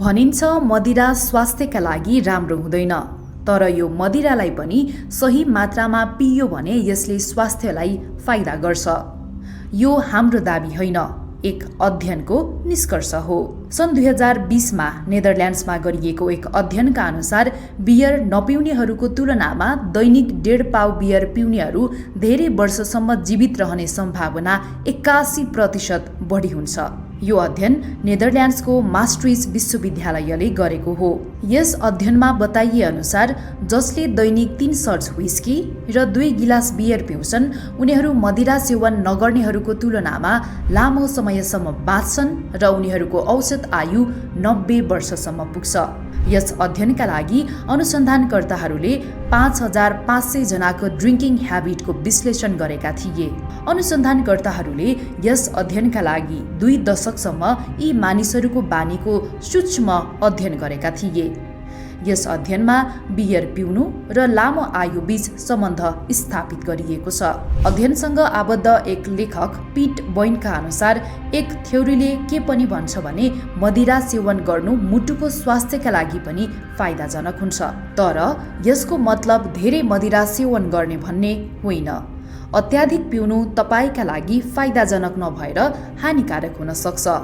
भनिन्छ मदिरा स्वास्थ्यका लागि राम्रो हुँदैन, तर यो मदिरालाई पनि सही मात्रामा पिइयो भने यसले स्वास्थ्यलाई फाइदा गर्छ। यो हाम्रो दाबी होइन, एक अध्ययनको निष्कर्ष हो। सन् 2020मा नेदरल्यान्ड्समा गरिएको एक अध्ययनका अनुसार बियर नपिउनेहरूको तुलनामा दैनिक 1.5 पाउ बियर पिउनेहरू धेरै वर्षसम्म जीवित रहने सम्भावना 81% बढी हुन्छ। यो अध्ययन नेदरल्यान्ड्सको मास्ट्रिच विश्वविद्यालयले गरेको हो। यस अध्ययनमा बताइए अनुसार जसले दैनिक 3 सर्च व्हिस्की र 2 गिलास बियर पिउँछन् उनीहरू मदिरा सेवन नगर्नेहरूको तुलनामा लामो समयसम्म बाँच्छन् र उनीहरूको औसत आयु 90 वर्षसम्म पुग्छ। यस अध्ययनका लागि अनुसन्धानकर्ताहरूले 5500 जनाको ड्रिङ्किङ ह्याबिटको विश्लेषण गरेका थिए। अनुसन्धानकर्ताहरूले यस अध्ययनका लागि 2 दशकसम्म यी मानिसहरूको बानीको सूक्ष्म अध्ययन गरेका थिए। यस अध्ययनमा बियर पिउनु र लामो आयु बीच सम्बन्ध स्थापित गरिएको छ। अध्ययनसँग आबद्ध एक लेखक पिट बोइनका अनुसार एक थ्योरीले के पनि भन्छ भने मदिरा सेवन गर्नु मुटुको स्वास्थ्यका लागि पनि फाइदाजनक हुन्छ, तर यसको मतलब धेरै मदिरा सेवन गर्ने भन्ने होइन। अत्याधिक पिउनु तपाईका लागि फाइदाजनक नभएर हानिकारक हुन सक्छ।